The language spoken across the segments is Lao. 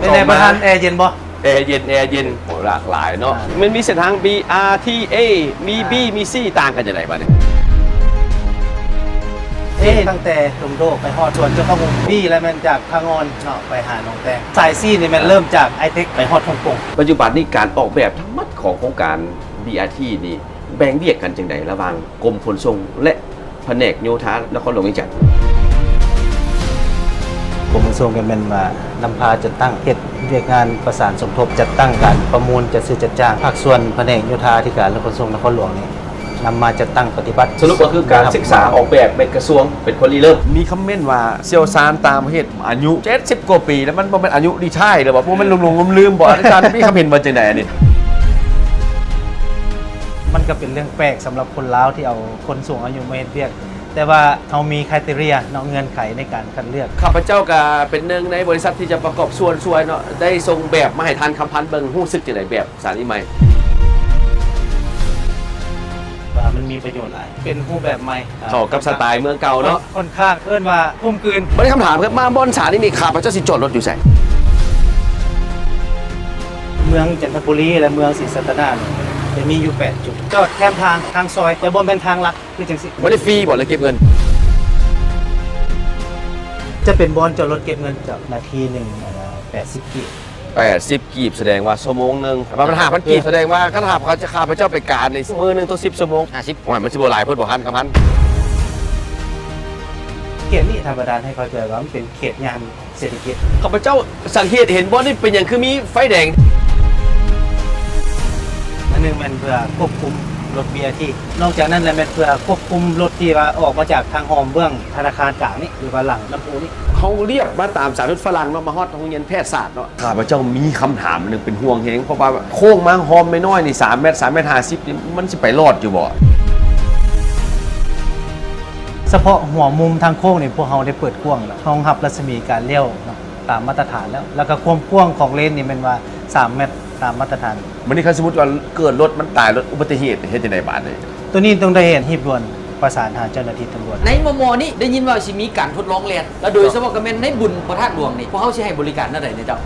ເປັນໃດປະທານ ແອເຢັນບໍ່? ແອເຢັນ ແອເຢັນ ໂອ້ ຫຼາກຫຼາຍເນາະ. ອ່າ ມັນມີເສັ້ນທາງ B R T A ມີ B ອ່າ ມີ C ຕ່າງກັນຈັ່ງໃດບາດນີ້? A ຕັ້ງແຕ່ດົງໂດກໄປຮອດສວນເຈົ້າຟ້າງຸ່ມ, B ລະແມ່ນຈາກທ່າງ່ອນເນາະ ໄປຫາໜອງແຕງ, ສາຍ C ນີ້ແມ່ນເລີ່ມຈາກໄອເຕັກໄປຮອດຮົງກົງ. ປັດຈຸບັນນີ້ການອອກແບບທັງໝົດຂອງໂຄງການ B R T ນີ້ ແບ່ງວຽກກັນຈັ່ງໃດລະຫວ່າງກົມຂົນສົ່ງ ແລະ ພະແນກໂຍທານະຄອນຫຼວງວຽງຈັນ? ກົມຂົນສົ່ງກໍແມ່ນວ່ານຳພາຈັດຕັ້ງ ເຮັດວຽກງານປະສານສົມທົບ ຈັດຕັ້ງການປະມູນ ຈັດຊື້ຈັດຈ້າງ. ພາກສ່ວນພະແນກໂຍທາທິການ ແລະ ຂົນສົ່ງນະຄອນຫຼວງນີ້ ນຳມາຈັດຕັ້ງປະຕິບັດ. ສະຫຼຸບກໍຄືການສຶກສາອອກແບບແມ່ນກະຊວງເປັນຄົນລິເລີ່ມ. ມີຄອມເມັນວ່າຊ່ຽວຊານຕ່າງປະເທດ ອາຍຸເຈັດສິບກວ່າປີແລ້ວ ມັນບໍ່ແມ່ນອາຍຸຣີທາຍຫຼືບໍ່? ບໍ່ແມ່ນຫຼົງໆລືມໆບໍ່? ອາຈານມີຄຳເຫັນວ່າຈັ່ງໃດອັນນີ້? ມັນກໍເປັນເລື່ອງແປກສຳລັບຄົນລາວທີ່ເອົາຄົນສູງອາຍຸມາເຮັດວຽກ, ແຕ່ວ່າເຮົາມີຄຣາຍເຕເຣຍເນາະ ເງື່ອນໄຂໃນການຄັດເລືອກ. ຂ້າພະເຈົ້າກໍເປັນໜຶ່ງໃນບໍລິສັດທີ່ຈະປະກອບສ່ວນຊ່ວຍເນາະ, ໄດ້ສົ່ງແບບມາໃຫ້ທ່ານຄຳພັນເບິ່ງ, ຮູ້ສຶກຈັ່ງໃດແບບສານອີ່ໃໝ່? ວ່າມັນມີປະໂຫຍດຫຼາຍ, ເປັນຮູບແບບໃໝ່. ເຂົ້າກັບສະໄຕເມືອງເກົ່າເນາະ. ຂ້ອນຂ້າງເອີ້ນວ່າກົມກືນ. ບັດນີ້ຄຳຖາມ ມາບ່ອນສານອີ່ນີ້ ຂ້າພະເຈົ້າຊິຈອດລົດຢູ່ໃສ? ເມືອງຈັນທະບູລີ ແລະ ເມືອງສີສັດຕະນາກ ຈະມີຢູ່ແປດຈຸດ. ຈອດແຄມທາງ, ທາງຊອຍ, ແຕ່ບໍ່ແມ່ນທາງຫຼັກ ຄືຈັ່ງຊີ້. ບໍ່ໄດ້ຟຣີບໍ່ ຫຼືເກັບເງິນ? ຈະເປັນບ່ອນຈອດລົດເກັບເງິນເຈົ້າ, ນາທີໜຶ່ງ ເອີ່ ແປດສິບກີບ. ແປດສິບກີບ ສະແດງວ່າຊົ່ວໂມງໜຶ່ງປະມານຫ້າພັນກີບ, ສະແດງວ່າຄັນຫາກເຂົາຈະ ຂ້າພະເຈົ້າໄປການໃນມື້ໜຶ່ງຕ້ອງສິບຊົ່ວໂມງ. ຫ້າສິບ. ໂອ້ຍ ມັນຊິບໍ່ຫຼາຍໂພດບໍ່ ທ່ານຄຳພັນ? ເຂດນີ້ທ່ານປະທານໃຫ້ເຂົ້າໃຈວ່າມັນເປັນເຂດຍ່ານເສດຖະກິດ. ຂ້າພະເຈົ້າສັງເກດເຫັນບໍ່ ນີ້ເປັນຫຍັງຄືມີໄຟແດງ? ອັນໜຶ່ງແມ່ນເພື່ອຄວບຄຸມລົດ B R T, ນອກຈາກນັ້ນແລ້ວແມ່ນເພື່ອຄວບຄຸມລົດທີ່ວ່າອອກມາຈາກທາງອ້ອມເບື້ອງທະນາຄານກາງນີ້ ຫຼືວ່າຫຼັງນ້ຳພຸນີ້. ເຮົາລຽບມາຕາມສາຍລົດຝຣັ່ງເນາະ ມາຮອດໂຮງຮຽນແພດສາດເນາະ. ຂ້າພະເຈົ້າມີຄຳຖາມໜຶ່ງເປັນຫ່ວງແຮງ, ເພາະວ່າໂຄ້ງມາຮ່ອມນ້ອຍໆນີ້ ສາມແມັດ, ສາມແມັດຫ້າສິບນີ້ ມັນຊິໄປລອດຢູ່ບໍ່? ສະເພາະຫົວມຸມທາງໂຄ້ງນີ້ ພວກເຮົາໄດ້ເປີດກວ້າງແລ້ວ, ຮອງຮັບລັດສະໝີການລ້ຽວເນາະ ຕາມມາດຕະຖານແລ້ວ, ແລ້ວກໍຄວາມກວ້າງຂອງເລນນີ້ແມ່ນວ່າສາມແມັດຕາມມາດຕະຖານ. ບັດນີ້ຄັນສົມມຸດວ່າເກີດລົດມັນຕາຍ ລົດອຸບັດຕິເຫດ ເຮັດຈັ່ງໃດບາດນີ້? ໂຕນີ້ຕ້ອງໄດ້ເຮັດຮີບດ່ວນ ປະສານຫາເຈົ້າໜ້າທີ່ຕຳຫຼວດ. ໃນມໍ່ໆນີ້ໄດ້ຍິນວ່າຊິມີການທົດລອງແລ່ນ ແລະ ໂດຍສະເພາະກໍແມ່ນໃນບຸນພະທາດຫຼວງນີ້ ພວກເຮົາຊິໃຫ້ບໍລິການແນວໃດແດ່ເຈົ້າ?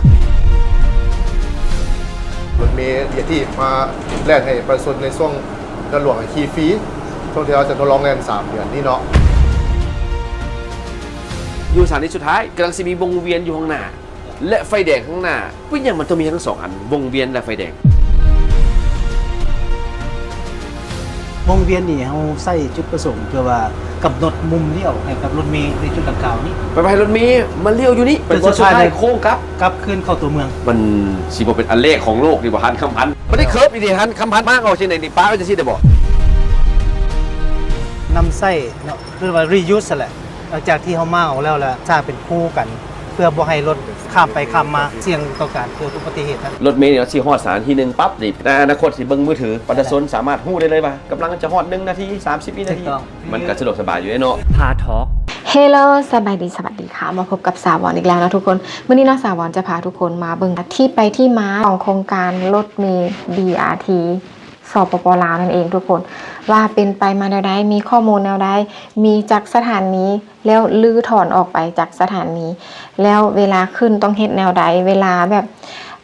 ລົດເມ ບີອາທີ ມາແລ່ນໃຫ້ປະຊາຊົນໃນຊ່ວງ ນະຫຼວງ ຂີ່ຟຣີ ຊ່ວງທີ່ເຮົາຈະທົດລອງແລ່ນສາມເດືອນນີ້ເນາະ. ຢູ່ສະຖານີສຸດທ້າຍ ກຳລັງຊິມີວົງວຽນຢູ່ຂ້າງໜ້າ ແລະ ໄຟແດງຂ້າງໜ້າ. ເປັນຫຍັງມັນຕ້ອງມີທັງສອງອັນ ວົງວຽນ ແລະ ໄຟແດງ? ວົງວຽນນີ້ເຮົາໃຊ້ຈຸດປະສົງເພື່ອວ່າກຳນົດມຸມລ້ຽວໃຫ້ກັບລົດເມໃນຈຸດດັ່ງກ່າວນີ້ ແປວ່າໃຫ້ລົດເມມາລ້ຽວຢູ່ນີ້ ແຕ່ສຸດທ້າຍໂຄ້ງກັບ ກັບຄືນເຂົ້າຕົວເມືອງ. ມັນຊິບໍ່ເປັນອັນແລກຂອງໂລກນີ້ບໍ່ ທ່ານຄຳພັນ? ບໍ່ໄດ້ເຄີບອີ່ຫຼີ ທ່ານຄຳພັນ ມາງອອກຈັ່ງໃດນີ້ ປະໄວ້ຈັ່ງຊີ້ໄດ້ບໍ່? ນຳໃຊ້ເນາະ ເອີ້ນວ່າ reuse ຫັ້ນແຫຼະ. ຫຼັງຈາກທີ່ເຮົາມາອອກແລ້ວ ແລ້ວສ້າງເປັນຄູກັນ ເພື່ອບໍ່ໃຫ້ລົດຂ້າມໄປຂ້າມມາ ສ່ຽງຕໍ່ການເກີດອຸບັດຕິເຫດຫັ້ນ. ລົດເມນີ້ເນາະ ຊິຮອດສະຖານທີ່ໜຶ່ງປັບນີ້ ໃນອະນາຄົດຊິເບິ່ງມືຖື ປະຊາຊົນສາມາດຮູ້ໄດ້ເລີຍວ່າ ກຳລັງຈະຮອດໜຶ່ງນາທີ ສາມສິບວິນາທີ. ມັນກໍສະດວກສະບາຍຢູ່ເດ້ເນາະ. ພາທອກ ເຮໂລ ສະບາຍດີ ສະຫວັດດີຄ່ະ ມາພົບກັບສາວອນອີກແລ້ວເນາະທຸກຄົນ. ມື້ນີ້ເນາະ ສາວອນຈະພາທຸກຄົນມາເບິ່ງທີ່ໄປທີ່ມາຂອງໂຄງການລົດເມ ບີອາທີ ສປປ ລາວນັ້ນເອງທຸກຄົນ ວ່າເປັນໄປມາແນວໃດ, ມີຂໍ້ມູນແນວໃດ, ມີຈັກສະຖານີ ແລ້ວຮື້ຖອນອອກໄປຈາກສະຖານີ ແລ້ວເວລາຂຶ້ນຕ້ອງເຮັດແນວໃດ, ເວລາແບບ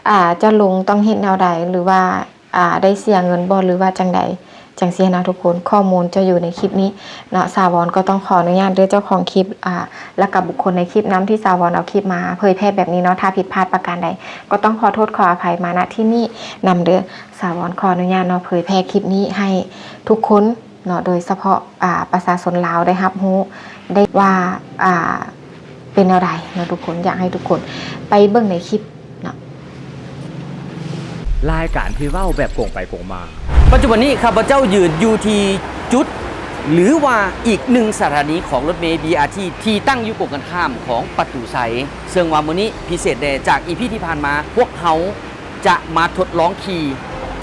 ອ່າ ຈະລົງຕ້ອງເຮັດແນວໃດ ຫຼືວ່າ ອ່າ ໄດ້ເສຍເງິນບໍ່ ຫຼືວ່າຈັ່ງໃດ ຈັ່ງຊີ້ນະທຸກຄົນ. ຂໍ້ມູນຈະຢູ່ໃນຄລິບນີ້ເນາະ. ສາວອນກໍຕ້ອງຂໍອະນຸຍາດເດີເຈົ້າຂອງຄລິບ ອ່າ ແລ້ວກໍບຸກຄົນໃນຄລິບນຳ ທີ່ສາວອນເອົາຄລິບມາເຜີຍແຜ່ແບບນີ້ເນາະ. ຖ້າຜິດພາດປະການໃດ ກໍຕ້ອງຂໍໂທດຂໍອະໄພມາ ນະ ທີ່ນີ້ນຳເດີ. ສາວອນຂໍອະນຸຍາດເນາະ ເຜີຍແຜ່ຄລິບນີ້ໃຫ້ທຸກຄົນເນາະ ໂດຍສະເພາະ ອ່າ ປະຊາຊົນລາວໄດ້ຮັບຮູ້ໄດ້ວ່າ ອ່າ ເປັນແນວໃດເນາະທຸກຄົນ. ຢາກໃຫ້ທຸກຄົນໄປເບິ່ງໃນຄລິບເນາະ. ລາຍການທີ່ເວົ້າແບບກົງໄປກົງມາ. ປັດຈຸບັນນີ້ ຂ້າພະເຈົ້າຢືນຢູ່ທີ່ຈຸດ ຫຼືວ່າອີກໜຶ່ງສະຖານີຂອງລົດເມ ບີອາທີ ທີ່ຕັ້ງຢູ່ກົງກັນຂ້າມຂອງປະຕູໄຊ, ເຊິ່ງວ່າມື້ນີ້ພິເສດແດ່. ຈາກອີພີທີ່ຜ່ານມາ ພວກເຮົາ ຈະມາທົດລອງຂີ່,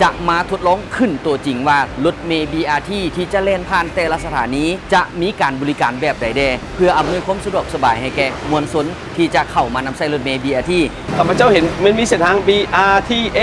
ຈະມາທົດລອງຂຶ້ນຕົວຈິງວ່າ ລົດເມ ບີອາທີ ທີ່ຈະແລ່ນຜ່ານແຕ່ລະສະຖານີ ຈະມີການບໍລິການແບບໃດແດ່ ເພື່ອອຳນວຍຄວາມສະດວກສະບາຍໃຫ້ແກ່ມວນຊົນທີ່ຈະເຂົ້າມານຳໃຊ້ລົດເມ ບີອາທີ. ຂ້າພະເຈົ້າເຫັນມັນມີເສັ້ນທາງ ບີອາທີເອ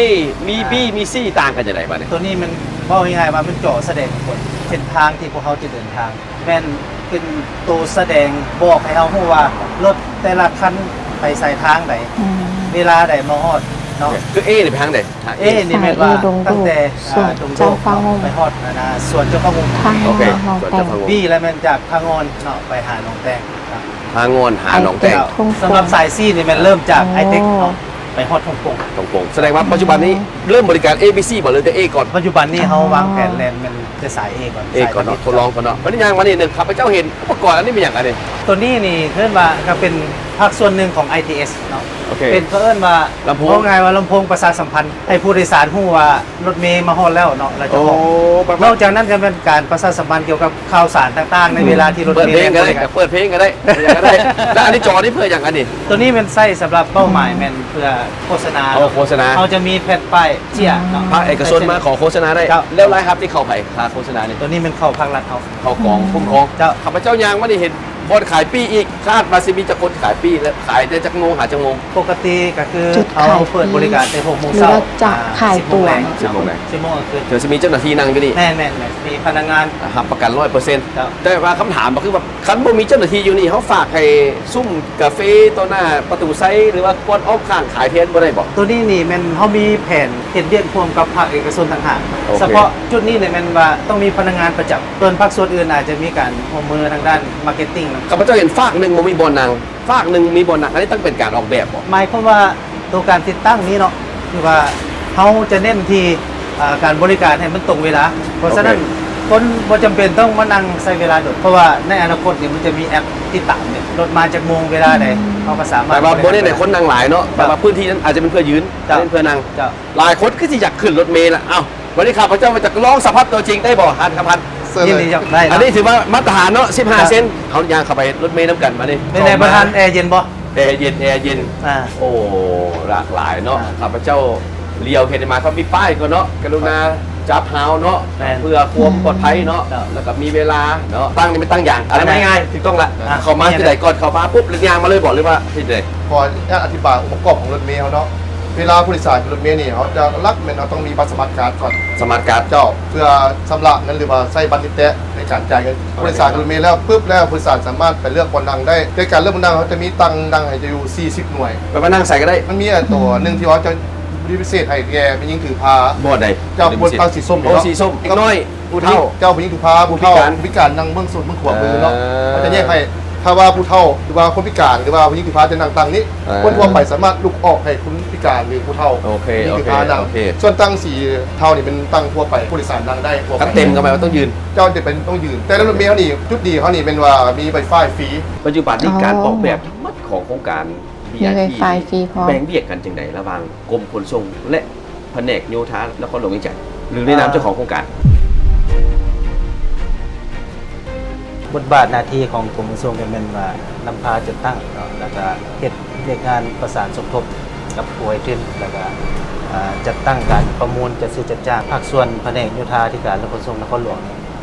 ມີ ບີ ມີ ຊີ ຕ່າງກັນຈັ່ງໃດບາດນີ້? ໂຕນີ້ມັນເວົ້າງ່າຍໆວ່າ ມັນຈໍສະແດງຜົນເສັ້ນທາງທີ່ພວກເຮົາຈະເດີນທາງ. ແມ່ນເປັນໂຕສະແດງບອກໃຫ້ເຮົາຮູ້ວ່າ ລົດແຕ່ລະຄັນໄປສາຍທາງໃດ. ອືມ ເວລາໃດມາຮອດເນາະ. ໂອເຄ ຄື A ນີ້ໄປທາງໃດ? ທາງ A ນີ້ແມ່ນວ່າຕັ້ງແຕ່ ສວນ ອ່າ ດົງໂດກ ເຈົ້າຟ້າງຸ່ມ ໄປຮອດ ອັນນ່າ ສວນເຈົ້າຟ້າງຸ່ມ ທາງ ໂອເຄ ນອງ ສວນເຈົ້າຟ້າງຸ່ມ B ແລ້ວແມ່ນຈາກພະງ່ອນເນາະ ໄປຫາໜອງແຕງເນາະ. ພະງ່ອນຫາໜອງແຕງ. ເຈົ້າ ສຳລັບສາຍ C ນີ້ແມ່ນເລີ່ມຈາກ ໄອເຕັກ ເນາະ ໄປຮອດທົ່ງປົງ. ທົ່ງປົງ ສະແດງວ່າປັດຈຸບັນນີ້ເລີ່ມບໍລິການ A B C ບໍ່ ຫຼືແຕ່ A ກ່ອນ? ປັດຈຸບັນນີ້ເຮົາວາງແຜນແລ່ນແມ່ນ ແຕ່ສາຍ A ກ່ອນ A ກ່ອນເນາະ ສາຍການ ທົດລອງກ່ອນເນາະ. ບັດນີ້ຍ່າງມານິດໜຶ່ງ ຂ້າພະເຈົ້າເຫັນອຸປະກອນອັນນີ້ແມ່ນຫຍັງອັນນີ້? ໂຕນີ້ນີ້ເອີ້ນວ່າກໍເປັນພາກສ່ວນໜຶ່ງຂອງ ໄອທີເອສ ເນາະ. ໂອເຄ ເປັນ ເຂົາເອີ້ນວ່າ ລຳໂພງ ເວົ້າງ່າຍວ່າລຳໂພງປະຊາສຳພັນ ໃຫ້ຜູ້ໂດຍສານຮູ້ວ່າລົດເມມາຮອດແລ້ວເນາະ ແລ້ວຈະອອກ. ໂອ້ ນອກຈາກນັ້ນກໍແມ່ນການປະຊາສຳພັນກ່ຽວກັບຂ່າວສານຕ່າງໆ ໃນເວລາທີ່ລົດເມ ອືມ ເປີດເພງກໍໄດ້ ເປີດເພງກໍໄດ້ ຫຍັງກໍໄດ້. ແລ້ວອັນນີ້ຈໍນີ້ເພື່ອຫຍັງອັນນີ້? ໂຕນີ້ແມ່ນໃຊ້ສຳລັບເປົ້າໝາຍແມ່ນເພື່ອໂຄສະນາ. ໂອ້ ໂຄສະນາ ເຮົາຈະມີແຜ່ນປ້າຍ ເຈ້ຍເນາະ ພາກເອກະຊົນມາຂໍໂຄສະນາໄດ້. ເຈົ້າ ແລ້ວລາຍຮັບນີ້ເຂົ້າໃຜ ຄ່າໂຄສະນານີ້? ໂຕນີ້ແມ່ນເຂົ້າພາກລັດເຮົາ ເຂົ້າກອງ ອືມ ຄຸ້ມຄອງ. ເຈົ້າ ຂ້າພະເຈົ້າຍ່າງມານີ້ເຫັນບ່ອນຂາຍປີ້ອີກ ຄາດວ່າຊິມີຈັກຄົນຂາຍປີ້ ແລະ ຂາຍແຕ່ຈັກໂມງຫາຈັກໂມງ? ປົກກະຕິກໍຄືເຮົາເປີດບໍລິການແຕ່ຫົກໂມງເຊົ້າ ຫຼືວ່າຈະຂາຍຕົວ ສິບໂມງແລງ ສິບໂມງແລງ ສິບໂມງກາງຄືນ ເຊິ່ງຊິມີເຈົ້າໜ້າທີ່ນັ່ງຢູ່ນີ້. ແມ່ນໆໆ ມີພະນັກງານ ອ່າ ຮັບປະກັນຮ້ອຍເປີເຊັນ. ເຈົ້າ ແຕ່ວ່າຄຳຖາມກໍຄືວ່າ ຄັນບໍ່ມີເຈົ້າໜ້າທີ່ຢູ່ນີ້ ເຮົາຝາກໃຫ້ຊຸມ ກາເຟຕໍ່ໜ້າປະຕູໄຊ ຫຼືວ່າກ່ອນອ້ອມຂ້າງຂາຍແທນບໍ່ໄດ້ບໍ່? ໂຕນີ້ນີ້ແມ່ນເຮົາມີແຜນເຮັດວຽກຮ່ວມກັບພາກເອກະຊົນຕ່າງຫາກ. ໂອເຄ ສະເພາະຈຸດນີ້ນີ້ແມ່ນວ່າຕ້ອງມີພະນັກງານປະຈຳ, ສ່ວນພາກສ່ວນອື່ນອາດຈະມີການຮ່ວມມືທາງດ້ານມາເກັດຕິ້ງນຳ. ຂ້າພະເຈົ້າເຫັນຟາກໜຶ່ງບໍ່ມີບ່ອນນັ່ງ, ຟາກໜຶ່ງມີບ່ອນນັ່ງ, ອັນນີ້ຕ້ອງເປັນການອອກແບບບໍ່? ໝາຍຄວາມວ່າໂຕການຕິດຕັ້ງນີ້ເນາະ ຄືວ່າເຮົາຈະເນັ້ນທີ່ ອ່າ ການບໍລິການໃຫ້ມັນຕົງເວລາ. ເພາະສະນັ້ນ ໂອເຄ ຄົນບໍ່ຈຳເປັນຕ້ອງມານັ່ງໃຊ້ເວລາດົນ ເພາະວ່າໃນອະນາຄົດນີ້ມັນຈະມີແອັບຕິດຕາມເດ້ ລົດມາຈັກໂມງເວລາໃດ ອືມ ເຮົາກໍສາມາດ ແຕ່ວ່າບໍ່ໄດ້ໃຫ້ຄົນນັ່ງຫຼາຍເນາະ. ເຈົ້າ ແຕ່ວ່າພື້ນທີ່ນັ້ນອາດຈະເປັນເພື່ອຢືນ ເຈົ້າ ເປັນເພື່ອນັ່ງ. ເຈົ້າ ຫຼາຍຄົນຄືຊິຢາກຂຶ້ນລົດເມລະ. ເອົ້າ ວັນນີ້ຂ້າພະເຈົ້າຈະລອງສຳຜັດຕົວຈິງໄດ້ບໍ່ ທ່ານຄຳພັນ? ເຊີນເລີຍ ຍິນດີ ໄດ້ ອັນນີ້ຖືວ່າມາດຕະຖານເນາະ ສິບຫ້າເຊັນ. ເຮົາຍ່າງເຂົ້າໄປລົດເມນຳກັນບັດນີ້. ເປັນໃດ ປະທານ ແອເຢັນບໍ່? ແອເຢັນ ແອເຢັນ. ອ່າ ໂອ້ ຫຼາກຫຼາຍເນາະ. ອ່າ ຂ້າພະເຈົ້າຫຼຽວເຫັນມາ ເຂົາມີປ້າຍກ່ອນເນາະ ກະລຸນາຈັບຮາວເນາະ ແມ່ນ ເພື່ອຄວາມປອດໄພເນາະ. ເຈົ້າ ແລ້ວກໍມີເວລາເນາະ. ຕັ້ງນີ້ແມ່ນຕັ້ງຢາງ ອັນນັ້ນງ່າຍໆ ຖືກຕ້ອງລະ. ອ່າ ເຂົ້າມາທີ່ໃດກ່ອນ? ເຂົ້າມາປຸບ ຫຼືຍ່າງມາເລີຍບໍ່ ຫຼືວ່າທີ່ໃດ? ຂໍອະນຸຍາດອະທິບາຍອົງປະກອບຂອງລົດເມເຮົາເນາະ. ເວລາຜູ້ໂດຍສານຂຶ້ນລົດເມນີ້ ເຮົາຈະຫຼັກແມ່ນເຮົາຕ້ອງມີບັດສະໝາດກາດກ່ອນ. ສະໝາດກາດ ເຈົ້າ ເພື່ອຊຳລະເງິນ ຫຼືວ່າໃຊ້ບັດນີ້ແຕະໃນການຈ່າຍເງິນ. ໂອເຄ ຜູ້ໂດຍສານຂຶ້ນລົດເມແລ້ວປຶບແລ້ວ ຜູ້ໂດຍສານສາມາດໄປເລືອກບ່ອນນັ່ງໄດ້. ໃນການເລືອກບ່ອນນັ່ງ ເຮົາຈະມີຕັ່ງນັ່ງໃຫ້ເຈົ້າຢູ່ສີ່ສິບໜ່ວຍ. ແປວ່ານັ່ງໃສກໍໄດ້? ມັນມີອັນຕົວໜຶ່ງທີ່ວ່າເຈົ້າ ອືມ ບໍລິພິເສດໃຫ້ແກ່ແມ່ຍິງຖືພາ. ບ່ອນໃດ? ເຈົ້າ ບ່ອນຕັ້ງສີສົ້ມ. ໂອ້ ເນາະ ສີສົ້ມ ເດັກນ້ອຍ ຜູ້ເຖົ້າ ຜູ້ເຖົ້າ ຜູ້ຍິງຖືພາ ຜູ້ເຖົ້າ ຜູ້ພິການ ຜູ້ພິການນັ່ງເບິ່ງສູນເບິ່ງຂວາມືເນາະ. ເອີ ເຂົາຈະແຍກໃຫ້ ຖ້າວ່າຜູ້ເຖົ້າ ຫຼືວ່າຄົນພິການ ຫຼືວ່າຜູ້ຍິງຖືພາຈະນັ່ງຕັ່ງນີ້. ເອີ ຄົນທົ່ວໄປສາມາດລຸກອອກໃຫ້ຄົນພິການ ຫຼື ຜູ້ເຖົ້າ ໂອເຄ ຜູ້ຍິງຖືພານັ່ງ. ໂອເຄ ໂອເຄ ສ່ວນຕັ່ງສີເທົານີ້ເປັນຕັ່ງທົ່ວໄປ ຜູ້ໂດຍສານນັ່ງໄດ້ທົ່ວໄປ. ຄັນເຕັມກໍໝາຍວ່າຕ້ອງຢືນ. ເຈົ້າ ຈະເປັນຕ້ອງຢືນ. ແຕ່ລະລົດເມເຮົານີ້ ຈຸດດີເຮົານີ້ແມ່ນວ່າມີໄວຟາຍຟຣີ. ປັດຈຸບັນນີ້ ອໍ ການອອກແບບທັງໝົດຂອງໂຄງການ ບີອາທີ ມີໄວຟາຍຟຣີພ້ອມ ແບ່ງວຽກກັນຈັ່ງໃດລະຫວ່າງ ກົມຂົນສົ່ງ ແລະ ພະແນກໂຍທານະຄອນຫຼວງວຽງຈັນ ຫຼື ໃນນາມເຈົ້າຂອງໂຄງການ? ບົດບາດໜ້າທີ່ຂອງກົມຂົນສົ່ງກໍແມ່ນວ່ານຳພາຈັດຕັ້ງເນາະ ແລ້ວກະເຮັດວຽກງານປະສານສົມທົບກັບຜູ້ໃຫ້ທຶນ ແລ້ວກະ ອ່າ ຈັດຕັ້ງການປະມູນ ຈັດຊື້ຈັດຈ້າງ. ພາກສ່ວນພະແນກໂຍທາທິການ ແລະ ຂົນສົ່ງນະຄອນຫຼວງນີ້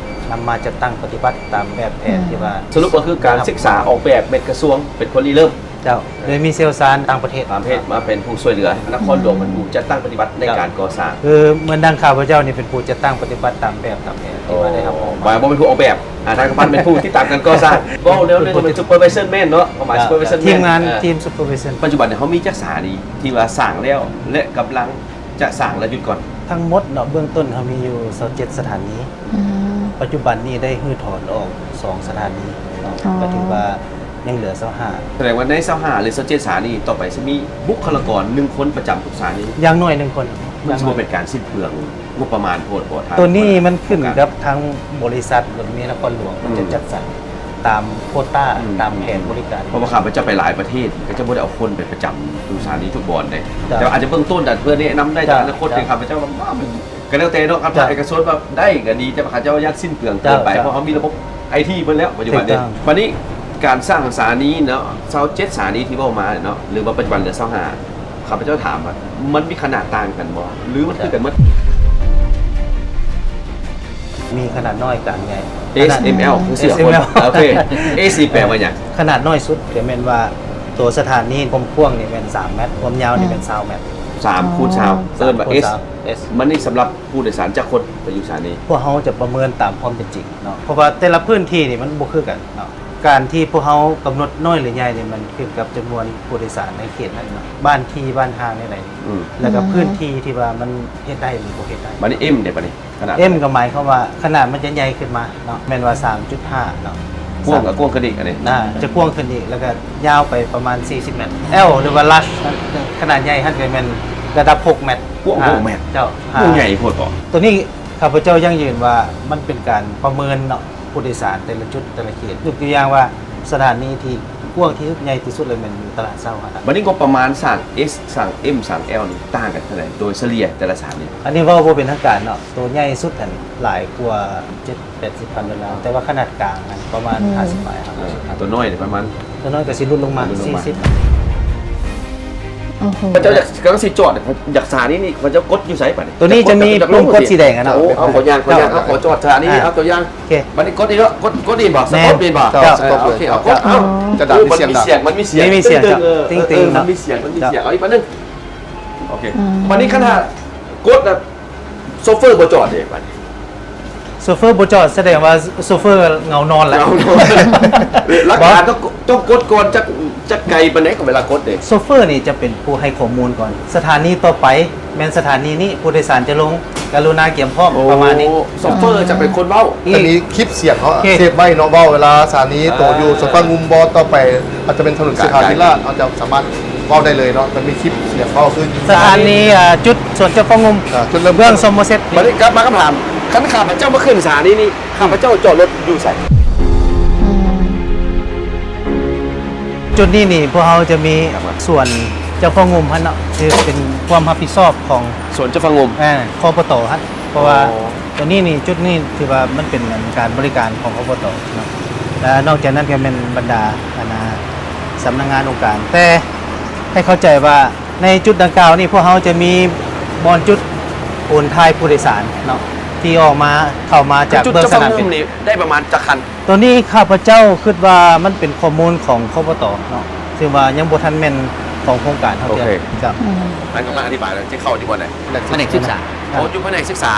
ນຳມາຈັດຕັ້ງປະຕິບັດຕາມແບບແຜນ ອືມ ທີ່ວ່າ ສະຫຼຸບກໍຄືການສຶກສາອອກແບບແມ່ນກະຊວງເປັນຄົນລິເລີ່ມ. ເຈົ້າ ໂດຍມີຊ່ຽວຊານຕ່າງປະເທດ ຕ່າງປະເທດມາເປັນຜູ້ຊ່ວຍເຫຼືອ. ນະຄອນຫຼວງເປັນຜູ້ຈັດຕັ້ງປະຕິບັດໃນການກໍ່ສ້າງ. ຄືເໝືອນດັ່ງຂ້າພະເຈົ້ານີ້ເປັນຜູ້ຈັດຕັ້ງປະຕິບັດຕາມແບບຕາມແຜນທີ່ວ່າໄດ້ຮັບອອກມາ. ບໍ່ແມ່ນຜູ້ອອກແບບ. ອາ ທ່ານຄຳພັນເປັນຜູ້ຕິດຕາມການກໍ່ສ້າງ. ເວົ້າແນວໜຶ່ງເປັນ supervision man ເນາະ ຄວາມໝາຍ supervision man ທີມງານ ເອີ ທີມ supervision. ປັດຈຸບັນເຮົາມີຈັກສານີທີ່ວ່າສ້າງແລ້ວ ແລະ ກຳລັງຈະສ້າງ ແລະ ຢຸດກ່ອນ? ທັງໝົດເນາະ ເບື້ອງຕົ້ນເຮົາມີຢູ່ຊາວເຈັດສະຖານີ. ອືມ ປັດຈຸບັນນີ້ໄດ້ຮື້ຖອນອອກສອງສະຖານີເນາະ. ອໍ ກໍຖືວ່າຍັງເຫຼືອຊາວຫ້າ. ສະແດງວ່າໃນຊາວຫ້າ ຫຼື ຊາວເຈັດສະຖານີ ຕໍ່ໄປຊິມີບຸກຄະລາກອນໜຶ່ງຄົນປະຈຳທຸກສະຖານີ? ຢ່າງໜ້ອຍໜຶ່ງຄົນ. ມັນຊິບໍ່ເປັນການສິ້ນເປືອງງົບປະມານໂພດບໍ່? ທ່ານ ໂຕນີ້ມັນຂຶ້ນກັບທາງບໍລິສັດລົດເມນະຄອນຫຼວງ ເພິ່ນຈະຈັດສັນຕາມໂຄຕ້າ ອືມ ຕາມແຜນບໍລິການ. ເພາະວ່າຂ້າພະເຈົ້າໄປຫຼາຍປະເທດ ກໍຈະບໍ່ໄດ້ເອົາຄົນໄປປະຈຳຢູ່ສະຖານີທຸກບ່ອນເດ້. ເຈົ້າ ແຕ່ວ່າອາດຈະເບື້ອງຕົ້ນ ເພື່ອແນະນຳໄດ້. ເຈົ້າ ແຕ່ອະນາຄົດ ເຈົ້າ ນີ້ ຂ້າພະເຈົ້າວ່າ ມັນ ກໍແລ້ວແຕ່ເນາະ ຄັນພາກເອກະຊົນວ່າໄດ້ກໍດີ ແຕ່ວ່າເຂົາເຈົ້າຢ້ານສິ້ນເປືອງເກີນໄປ ເຈົ້າ ເພາະເຮົາມີລະບົບໄອທີເບິດແລ້ວປັດຈຸບັນນີ້. ບັດນີ້ການສ້າງສະຖານີເນາະ ຊາວເຈັດສະຖານີທີ່ເວົ້າມາເນາະ ຫຼືວ່າປັດຈຸບັນເຫຼືອຊາວຫ້າ ຂ້າພະເຈົ້າຖາມວ່າ ມັນມີຂະໜາດຕ່າງກັນບໍ່ ຫຼື ມັນຄືກັນໝົດ? ມີຂະໜາດນ້ອຍ ກາງ ໃຫຍ່. ເອສ ເອັມ ແອລ ຄື ເອສ ເອັມ ແອລ ໂອເຄ ເອ ສີ່ ແປວ່າຫຍັງ? ຂະໜາດນ້ອຍສຸດກໍແມ່ນວ່າ ຕົວສະຖານີຄວາມກວ້າງນີ້ແມ່ນສາມແມັດ ຄວາມຍາວນີ້ແມ່ນຊາວແມັດ. ສາມ ຄູນ ຊາວ ເອີ້ນວ່າ ເອສ ເອັມ ແອລ ມັນນີ້ສຳລັບ ຜູ້ໂດຍສານຈັກຄົນໄປຢູ່ສະຖານີ? ພວກເຮົາຈະປະເມີນຕາມຄວາມເປັນຈິງເນາະ ເພາະວ່າແຕ່ລະພື້ນທີ່ນີ້ມັນບໍ່ຄືກັນເນາະ. ການທີ່ພວກເຮົາກຳນົດນ້ອຍ ຫຼື ໃຫຍ່ນີ້ ມັນຂຶ້ນກັບຈຳນວນຜູ້ໂດຍສານໃນເຂດນັ້ນເນາະ, ບ້ານທີ່ ບ້ານທາງແນວໃດ ອືມ ແລ້ວກໍພື້ນທີ່ທີ່ວ່າມັນເຮັດໄດ້ ຫຼື ບໍ່ເຮັດໄດ້. ບາດນີ້ M ເດ ບາດນີ້ ຂະໜາດ M ກໍໝາຍຄວາມວ່າຂະໜາດມັນຈະໃຫຍ່ຂຶ້ນມາເນາະ, ແມ່ນວ່າ ສາມຈຸດຫ້າ ເນາະ, ກວ້າງກໍກວ້າງຂຶ້ນອີກ ອັນນີ້ ອ່າ ຈະກວ້າງຂຶ້ນອີກ ແລ້ວກໍຍາວໄປປະມານ ສີ່ສິບແມັດ. L ຫຼືວ່າ Large ຂະໜາດໃຫຍ່ຫັ້ນກໍແມ່ນລະດັບ ຫົກແມັດ. ກວ້າງ ອ່າ ຫົກແມັດ. ເຈົ້າ ກວ້າງໃຫຍ່ໂພດບໍ? ຕົວນີ້ຂ້າພະເຈົ້າຢັ້ງຢືນວ່າມັນເປັນການປະເມີນເນາະ ຜູ້ໂດຍສານແຕ່ລະຈຸດແຕ່ລະເຂດ. ຍົກຕົວຢ່າງວ່າ ສະຖານນີທີ່ກວ້າງທີ່ສຸດ ໃຫຍ່ທີ່ສຸດເລີຍແມ່ນຢູ່ຕະຫຼາດເຊົ້າຫັ້ນນະ. ບັດນີ້ ງົບປະມານສ້າງ S ສ້າງ M ສ້າງ L ນີ້ຕ່າງກັນເທົ່າໃດ ໂດຍສະເລ່ຍແຕ່ລະສານນີ້? ອັນນີ້ເວົ້າບໍ່ເປັນທາງການເນາະ, ໂຕໃຫຍ່ສຸດຫັ້ນຫຼາຍກວ່າ ເຈັດແປດສິບພັນໂດລາ, ແຕ່ວ່າຂະໜາດກາງຫັ້ນປະມານ ອືມ ຫ້າສິບປາຍ. ເອີ ໂຕນ້ອຍປະມານ ໂຕນ້ອຍກໍຊິຫຼຸດລົງມາ ຫຼຸດລົງມາ ສີ່ສິບ. ໂອ້ໂຫ ເຂົາເຈົ້າຢາກ ກຳລັງຊິຈອດ ຢາກສານີ້ນີ້ ເຂົາເຈົ້າກົດຢູ່ໃສບາດນີ້? ຕົວນີ້ຈະມີປຸ່ມກົດສີແດງອະເນາະ. ໂອ້ ເອົາ ຂໍຍ່າງ ຂໍຍ່າງ ເອົາ ຂໍຈອດສານີ້ນີ້ ອ່າ ເອົາຕົວຢ່າງ. ໂອເຄ ບັດນີ້ກົດນີ້ເນາະ ກົດ ກົດນີ້ບໍ່? ສະຕັອບນີ້ບໍ່? ສະຕັອບ ໂອເຄ ເອົາກົດ ເອົາ ຈະດັງ ໂອ້ ມັນມີສຽງ ມັນມີສຽງ ມີສຽງ ເອີ ເອີ ເອີ ເອີ ມັນມີສຽງ ມັນມີສຽງ. ເອົາອີກບາດໜຶ່ງ. ໂອເຄ ບັດນີ້ຄັນຫາກົດລະ ໂຊເຟີບໍ່ຈອດເດ້ບາດນີ້? ໂຊເຟີບໍ່ຈອດ ສະແດງວ່າໂຊເຟີເຫງົານອນແລ້ວ. ເຫງົານອນ. ຫຼັກການຕ້ອງ ຕ້ອງກົດກ່ອນ ຈັກ ຈັກໄກປານໃດເວລາກົດເດ້? ໂຊເຟີນີ້ຈະເປັນຜູ້ໃຫ້ຂໍ້ມູນກ່ອນ, ສະຖານີຕໍ່ໄປແມ່ນສະຖານີນີ້ ຜູ້ໂດຍສານຈະລົງ ກະລຸນາກຽມພ້ອມ. ໂອ້ ປະມານນີ້. ໂຊເຟີຈະເປັນຄົນເວົ້າ. ອືມ ຈະມີຄລິບສຽງເຂົາ ໂອເຄ ເຊບໄວ້ເນາະ, ເວົ້າເວລາສະຖານີ ອ່າ ໂຕຢູ່ສວນຟ້າງຸ່ມບໍ ຕໍ່ໄປອາດຈະເປັນຖະໜົນເສດຖາທິລາດ ເຮົາຈະສາມາດເວົ້າໄດ້ເລີຍເນາະ, ຈະມີຄລິບສຽງເວົ້າຄື ສະຖານີ ອ່າ ຈຸດສວນເຈົ້າຟ້າງຸ່ມ ອ່າ ຈຸດເລີ່ມຕົ້ນ ເບື້ອງຊົມມະເສັດ. ບັດນີ້ກັບມາຄຳຖາມ ຄັນຂ້າພະເຈົ້າມາຂຶ້ນສະຖານີນີ້ ຂ້າພະເຈົ້າຈອດລົດຢູ່ໃສ? ອືມ ຈຸດນີ້ນີ້ ພວກເຮົາຈະມີສວນເຈົ້າຟ້າງຸ່ມຫັ້ນເນາະ, ຄືເປັນຄວາມຮັບຜິດຊອບຂອງສວນເຈົ້າຟ້າງຸ່ມ ອ່າ ຄປຕ ຫັ້ນ. ເພາະວ່າ ອໍ ຕົວນີ້ນີ້ ຈຸດນີ້ຖືວ່າມັນເປັນການບໍລິການຂອງ ຄປຕ ເນາະ, ແລະ ນອກຈາກນັ້ນກໍແມ່ນບັນດາ ອັນນ່າ ສຳນັກງານອົງການ. ແຕ່ໃຫ້ເຂົ້າໃຈວ່າໃນຈຸດດັ່ງກ່າວນີ້ ພວກເຮົາຈະມີບ່ອນຈຸດໂອນຖ່າຍຜູ້ໂດຍສານເນາະ ທີ່ອອກມາ ເຂົ້າມາຈາກເບື້ອງສະໜາມບິນ. ຈຸດເຈົ້າຟ້າງຸ່ມນີ້ໄດ້ປະມານຈັກຄັນ? ຕົວນີ້ຂ້າພະເຈົ້າຄິດວ່າມັນເປັນຂໍ້ມູນຂອງ ຄປຕ ເນາະ, ຊຶ່ງວ່າຍັງບໍ່ທັນແມ່ນຂອງໂຄງການເຮົາເທື່ອ. ໂອເຄ ເຈົ້າ. ອືມ ອັນກຳລັງອະທິບາຍ ຈະເຂົ້າທີ່ບ່ອນໃດ? ພະແນກສຶກສາ. ໂອ້ ຢູ່ພະແນກສຶກສາ.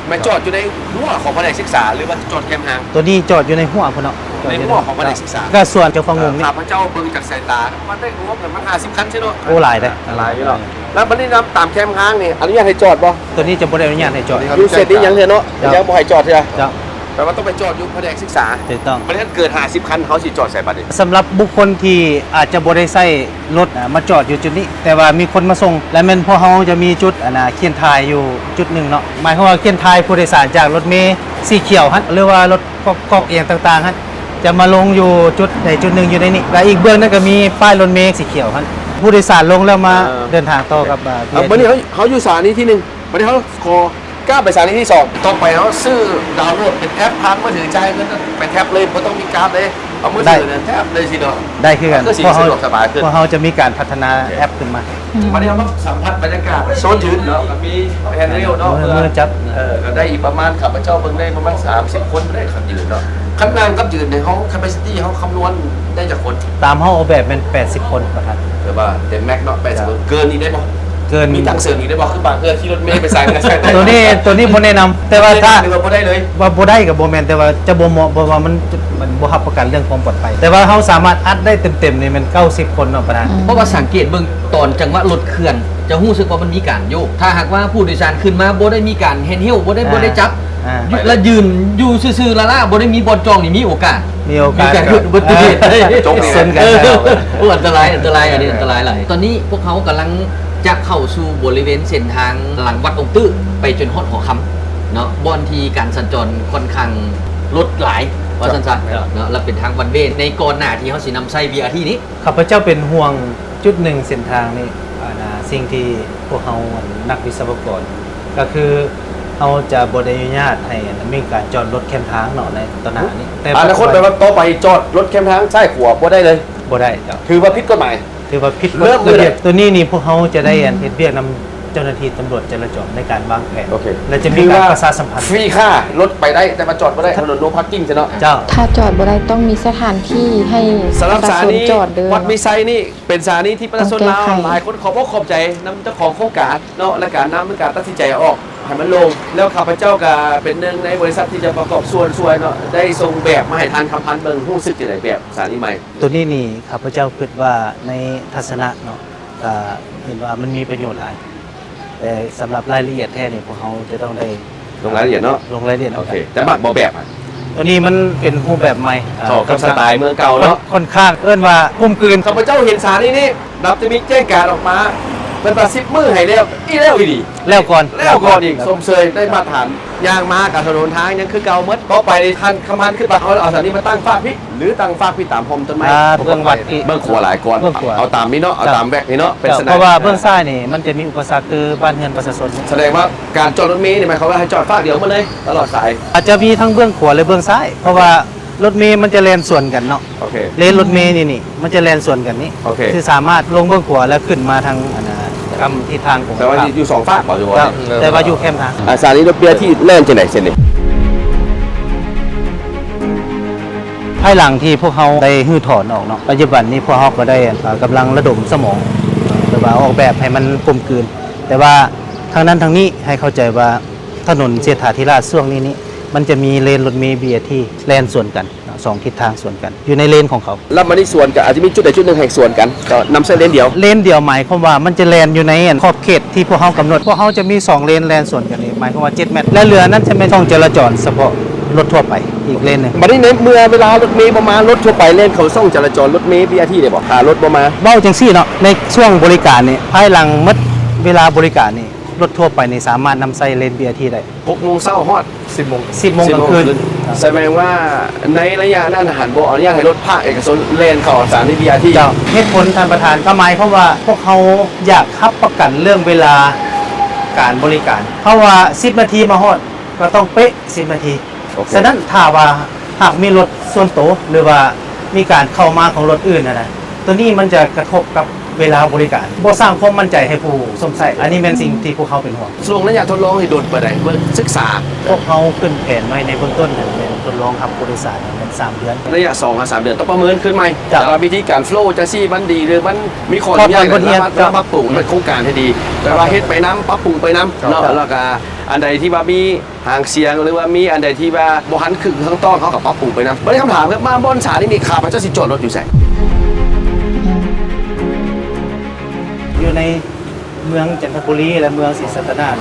ແມ່ນຈອດຢູ່ໃນຮົ້ວຂອງພະແນກສຶກສາ ຫຼືວ່າຈອດແຄມຫ້າງ? ຕົວນີ້ຈອດຢູ່ໃນຮົ້ວພຸ້ນເນາະ, ໃນຮົ້ວຂອງພະແນກສຶກສາ ກະຊວນເຈົ້າຟ້າງຸ່ມນີ້. ຂ້າພະເຈົ້າເບິ່ງຈາກສາຍຕາ ມັນໄດ້ງົບປະມານຫ້າສິບຄັນຊິເນາະ. ໂອ້ ຫຼາຍເດ້ ຫຼາຍຢູ່ເນາະ. ແລ້ວບັດນີ້ນຳຕາມແຄມທາງນີ້ ອະນຸຍາດໃຫ້ຈອດບໍ່? ຕົວນີ້ຈະບໍ່ໄດ້ອະນຸຍາດໃຫ້ຈອດ. ຢູ່ເຂດນີ້ຍັງເທື່ອເນາະ? ເຈົ້າ. ຍັງບໍ່ໃຫ້ຈອດເທື່ອ? ເຈົ້າ. ແປວ່າຕ້ອງໄປຈອດຢູ່ພະແນກສຶກສາ. ຖືກຕ້ອງ. ບັດນີ້ເກີດຫ້າສິບຄັນ ເຮົາຊິຈອດໃສບັດນີ້? ສຳລັບບຸກຄົນທີ່ອາດຈະບໍ່ໄດ້ໃຊ້ລົດ ອ່າ ມາຈອດຢູ່ຈຸດນີ້ ແຕ່ວ່າມີຄົນມາສົ່ງ ແລະ ແມ່ນພວກເຮົາຈະມີຈຸດ ອັນນ່າ ຂຽນຖ່າຍຢູ່ຈຸດໜຶ່ງເນາະ, ໝາຍຄວາມວ່າຂຽນຖ່າຍຜູ້ໂດຍສານຈາກລົດເມສີຂຽວຫັ້ນ ຫຼືວ່າລົດກອກໆ ອີ່ຫຍັງຕ່າງໆຫັ້ນ ຈະມາລົງຢູ່ຈຸດໃດຈຸດໜຶ່ງຢູ່ໃນນີ້ ແລະ ອີກເບື້ອງໜຶ່ງກໍມີປ້າຍລົດເມສີຂຽວຫັ້ນ ຜູ້ໂດຍສານລົງແລ້ວມາ ເອີ ເດີນທາງຕໍ່ກັບ ອ່າ ເອີ ບັດນີ້ເຮົາ ເຮົາຢູ່ສະຖານີທີໜຶ່ງ ບັດນີ້ເຮົາຂໍກ້າວໄປສະຖານີທີສອງ ຕໍ່ໄປເຮົາຊື້ດາວໂຫຼດເປັນແອັບຜ່ານມືຖື ຈ່າຍເງິນໄປແທັບເລີຍ ບໍ່ຕ້ອງມີກາດເດ້. ເອົາມືຖື ໄດ້ ແທັບເລີຍຊິເນາະ. ໄດ້ຄືກັນ. ຄືຊິສະດວກສະບາຍຂຶ້ນ. ພວກເຮົາ ພວກເຮົາຈະມີການພັດທະນາ ໂອເຄ ແອັບຂຶ້ນມາ. ອືມ ບັດນີ້ເຮົາມາສຳຜັດບັນຍາກາດໂຊນຢືນເນາະ, ກໍມີແຮນເຮວເນາະ ມື ເພື່ອ ມືຈັບ ເອີ ກໍໄດ້ອີກປະມານ ຂ້າພະເຈົ້າເບິ່ງໄດ້ປະມານສາມສິບຄົນໄດ້ຄັນຢືນເນາະ. ຄັນນັ່ງກັບຢືນໃນຫ້ອງ ແຄປາຊິຕີ້ ເຮົາຄຳນວນໄດ້ຈັກຄົນ? ຕາມເຮົາອອກແບບແມ່ນແປດສິບຄົນປະທານ. ແຕ່ວ່າເຕັມແມັກເນາະ ແປດສິບຄົນ. ເກີນນີ້ໄດ້ບໍ່? ເກີນ ມີຕັ້ງເສີມອີກໄດ້ບໍ່? ຄືບາງເທື່ອຂີ່ລົດເມໄປໃສມາໃສໄດ້. ຕົວນີ້ ຕົວນີ້ບໍ່ແນະນຳ ແຕ່ວ່າຖ້າ ຫຼືວ່າບໍ່ໄດ້ເລີຍ? ວ່າບໍ່ໄດ້ກໍບໍ່ແມ່ນ ແຕ່ວ່າຈະບໍ່ເໝາະ ເພາະວ່າມັນ ມັນບໍ່ຮັບປະກັນເລື່ອງຄວາມປອດໄພ, ແຕ່ວ່າເຮົາສາມາດອັດໄດ້ເຕັມໆນີ້ແມ່ນເກົ້າສິບຄົນເນາະປະທານ. ອືມ ເພາະວ່າສັງເກດເບິ່ງຕອນຈັງຫວະລົດເຄື່ອນ ຈະຮູ້ສຶກວ່າມັນມີການໂຍກ. ຖ້າຫາກວ່າຜູ້ໂດຍສານຂຶ້ນມາບໍ່ໄດ້ມີການແຮນເຮວ ບໍ່ໄດ້ ອ່າ ບໍ່ໄດ້ຈັບ ອ່າ ລະຢືນຢູ່ຊື່ໆລ້າໆ ບໍ່ໄດ້ມີບ່ອນຈ່ອງນີ້ ມີໂອກາດ ມີໂອກາດ ມີໂອກາດເກີດອຸບັດຕິເຫດໄດ້ ຈົກນີ້ ເອີ ໂອ້ ອັນຕະລາຍ ອັນຕະລາຍ ອັນນີ້ອັນຕະລາຍຫຼາຍ. ຕອນນີ້ພວກເຮົາກຳລັງຈະເຂົ້າສູ່ບໍລິເວນເສັ້ນທາງຫຼັງວັດອົງຕື້ ໄປຈົນຮອດຫໍຄຳເນາະ ບ່ອນທີ່ການສັນຈອນຂ້ອນຂ້າງລົດຫຼາຍ ວ່າຊັ້ນຊະ ເຈົ້າ ເນາະ ແລະ ເປັນທາງວັນເວ ໃນກ່ອນໜ້າທີ່ເຮົາຊິນຳໃຊ້ ບີອາທີ ນີ້. ຂ້າພະເຈົ້າເປັນຫ່ວງຈຸດໜຶ່ງເສັ້ນທາງນີ້ ອັນ ສິ່ງທີ່ພວກເຮົາ ອັນ ນັກວິສະວະກອນ ກໍຄືເຮົາຈະບໍ່ໄດ້ອະນຸຍາດໃຫ້ ອັນ ມີການຈອດລົດແຄມທາງເນາະ ໃນຕໍ່ໜ້ານີ້. ແຕ່ອະນາຄົດແປວ່າຕໍ່ໄປຈອດລົດແຄມທາງຊ້າຍຂວາບໍ່ໄດ້ເລີຍ? ບໍ່ໄດ້ເຈົ້າ. ຖືວ່າຜິດກົດໝາຍ? ຖືວ່າຜິດກົດລະບຽບ. ຕົວນີ້ນີ້ພວກເຮົາຈະໄດ້ ອືມ ອັນ ເຮັດວຽກນຳ ເຈົ້າໜ້າທີ່ຕຳຫຼວດຈະລາຈອນໃນການວາງແຜນ ໂອເຄ ແລະ ຈະມີການປະຊາສຳພັນ ຟຣີຄ່າລົດໄປໄດ້ ແຕ່ວ່າຈອດບໍ່ໄດ້ ຖະໜົນ no parking ຊັ້ນເນາະ ເຈົ້າ ຖ້າຈອດບໍ່ໄດ້ຕ້ອງມີສະຖານທີ່ໃຫ້ ສຳລັບສະຖານີ ປະຊາຊົນຈອດເດີ ວັດມີໄຊນີ້ ເປັນສະຖານີທີ່ປະຊາຊົນລາວ ຕ້ອງແກ້ໄຂ ຫຼາຍຄົນເຂົາບໍ່ຂອບໃຈນຳເຈົ້າຂອງໂຄງການເນາະ ແລະ ການນຳໃນການຕັດສິນໃຈອອກໃຫ້ມັນລົງ ແລ້ວຂ້າພະເຈົ້າກະເປັນໜຶ່ງໃນບໍລິສັດທີ່ຈະປະກອບສ່ວນຊ່ວຍເນາະ ໄດ້ສົ່ງແບບມາໃຫ້ທ່ານຄຳພັນເບິ່ງ ຮູ້ສຶກຈັ່ງໃດແບບສະຖານີໃໝ່? ໂຕນີ້ນີ້ ຂ້າພະເຈົ້າຄິດວ່າໃນທັດສະນະເນາະ ກະເຫັນວ່າມັນມີປະໂຫຍດຫຼາຍ ແຕ່ສຳລັບລາຍລະອຽດແທ້ນີ້ ພວກເຮົາຈະຕ້ອງໄດ້ ລົງລາຍລະອຽດເນາະ ລົງລາຍລະອຽດນຳກັນ ໂອເຄ ແຕ່ມັກບໍ່ແບບ ໂຕນີ້ມັນເປັນຮູບແບບໃໝ່ ເຂົ້າກັບສະໄຕເມືອງເກົ່າເນາະ ຂ້ອນຂ້າງ ເອີ້ນວ່າກົມກືນ ຂ້າພະເຈົ້າເຫັນສານີ້ນີ້ ນັບແຕ່ມີແຈ້ງການອອກມາ ເພິ່ນວ່າສິບມື້ໃຫ້ແລ້ວ ອີແລ້ວອີດີ ແລ້ວກ່ອນ ແລ້ວກ່ອນອີກ ຊົມເຊີຍໄດ້ມາດຕະຖານ ຍ່າງມາກະຖະໜົນທາງຍັງຄືເກົ່າໝົດ ຕໍ່ໄປນີ້ທ່ານຄຳພັນຄິດວ່າເຮົາເອົາສານີ້ມາຕັ້ງຟາກພີ້ ຫຼືຕັ້ງຟາກພີ້ຕາມຮົ່ມຕົ້ນໄມ້ ອ່າ ເບື້ອງວັດນີ້ ເບື້ອງຂວາຫຼາຍກ່ອນ ເບື້ອງຂວາ ເອົາຕາມນີ້ເນາະ ເຈົ້າ ເອົາຕາມແວັກນີ້ເນາະ ເປັນ ເຈົ້າ ສະໜາມ ເພາະວ່າເບື້ອງຊ້າຍນີ້ມັນຈະມີອຸປະສັກຄືບ້ານເຮືອນປະຊາຊົນ ສະແດງວ່າການຈອດລົດເມນີ້ໝາຍຄວາມວ່າໃຫ້ຈອດຟາກດຽວໝົດເລີຍຕະຫຼອດສາຍ ອາດຈະມີທັງເບື້ອງຂວາ ແລະ ເບື້ອງຊ້າຍ ເພາະວ່າລົດເມມັນຈະແລ່ນສວນກັນເນາະ ໂອເຄ ເລນລົດເມນີ້ນີ້ ມັນຈະແລ່ນສວນກັນນີ້ ໂອເຄ ຄືສາມາດລົງເບື້ອງຂວາ ແລ້ວຂຶ້ນມາທາງ ອັນນ່າ ກຳທິດທາງຂອງ ແຕ່ວ່າຢູ່ສອງຟາກບໍ່ ຫຼືວ່າ ເຈົ້າ ແຕ່ວ່າຢູ່ແຄມທາງ ອາ ສານີລົດເບຍທີແລ່ນຈັ່ງໃດເສັ້ນນີ້? ພາຍຫຼັງທີ່ພວກເຮົາໄດ້ຮື້ຖອນອອກເນາະ ປັດຈຸບັນນີ້ພວກເຮົາກໍໄດ້ ເອີ ກຳລັງລະດົມສະໝອງ ແບບວ່າອອກແບບໃຫ້ມັນກົມກືນ ແຕ່ວ່າທັງນັ້ນທັງນີ້ໃຫ້ເຂົ້າໃຈວ່າ ຖະໜົນເສດຖາທິລາດຊ່ວງນີ້ນີ້ ມັນຈະມີເລນລົດເມ ບີ ທີ ແລ່ນສວນກັນເນາະ ສອງທິດທາງສວນກັນ ຢູ່ໃນເລນຂອງເຂົາ ແລ້ວມັນນີ້ສວນກັນ ອາດຈະມີຈຸດໃດຈຸດໜຶ່ງໃຫ້ສວນກັນ ກໍນຳໃຊ້ເລນດຽວ ເລນດຽວໝາຍຄວາມວ່າມັນຈະແລ່ນຢູ່ໃນຂອບເຂດທີ່ພວກເຮົາກຳນົດ ພວກເຮົາຈະມີສອງເລນແລ່ນສວນກັນນີ້ ໝາຍຄວາມວ່າເຈັດແມັດ ແລະ ເຫຼືອນັ້ນຈະແມ່ນຊ່ອງຈະລາຈອນສະເພາະລົດທົ່ວໄປອີກເລນໜຶ່ງ ບັດນີ້ໃນເມື່ອເວລາລົດເມບໍ່ມາ ລົດທົ່ວໄປແລ່ນເຂົ້າຊ່ອງຈະລາຈອນລົດເມ ບີ ທີ ໄດ້ບໍ່ ຖ້າລົດບໍ່ມາ? ເວົ້າຈັ່ງຊີ້ເນາະ ໃນຊ່ວງບໍລິການນີ້ ພາຍຫຼັງໝົດເວລາບໍລິການນີ້ ລົດທົ່ວໄປນີ້ສາມາດນຳໃຊ້ເລນ ບີ ທີ ໄດ້ ຫົກໂມງເຊົ້າຮອດ ສິບໂມງ ສິບໂມງກາງຄືນ ສິບໂມງກາງຄືນ ສະແດງວ່າໃນໄລຍະນັ້ນຫັ້ນບໍ່ອະນຸຍາດໃຫ້ລົດພາກເອກະຊົນແລ່ນເຂົ້າສານີ ບີ ທີ ເຈົ້າ ເຫດຜົນທ່ານປະທານ ກໍໝາຍຄວາມວ່າພວກເຮົາຢາກຮັບປະກັນເລື່ອງເວລາການບໍລິການ ເພາະວ່າສິບນາທີມາຮອດ ກໍຕ້ອງເປະສິບນາທີ ໂອເຄ ສະນັ້ນຖ້າວ່າຫາກມີລົດສ່ວນໂຕ ຫຼືວ່າມີການເຂົ້າມາຂອງລົດອື່ນຫັ້ນນະ ໂຕນີ້ມັນຈະກະທົບກັບເວລາບໍລິການ ບໍ່ສ້າງຄວາມໝັ້ນໃຈໃຫ້ຜູ້ຊົມໃຊ້ ອັນນີ້ແມ່ນສິ່ງທີ່ພວກເຮົາເປັນຫ່ວງ. ຊ່ວງໄລຍະທົດລອງນີ້ດົນປານໃດ? ເບິ່ງສຶກສາ ພວກເຮົາຂຶ້ນແຜນໄວ້ໃນເບື້ອງຕົ້ນຫັ້ນແມ່ນທົດລອງຮັບຜູ້ໂດຍສານແມ່ນສາມເດືອນ ໄລຍະສອງຫາສາມເດືອນ ຕ້ອງປະເມີນຄືນໃໝ່ ເຈົ້າ ແຕ່ວ່າວິທີການໂຟລຈັ່ງຊີ້ມັນດີ ຫຼືມັນມີຂໍ້ຫຍຸ້ງຍາກ ເຈົ້າ ແລ້ວປັບປຸງເປັນໂຄງການໃຫ້ດີ ແບບວ່າເຮັດໄປນຳ ປັບປຸງໄປນຳເນາະ ເຈົ້າ ແລ້ວກະອັນໃດທີ່ວ່າມີ ຫາງສຽງ ຫຼືວ່າມີອັນໃດທີ່ວ່າບໍ່ທັນຖືກຕ້ອງຕ້ອງ ເຮົາກໍປັບປຸງໄປນຳ. ບັດນີ້ຄຳຖາມ ມາບ່ອນສານີ້ນີ້ ຂ້າພະເຈົ້າຊິຈອດລົດຢູ່ໃສ? ຢູ່ໃນເມືອງຈັນທະບູລີ ແລະ ເມືອງສີສັດຕະນາກ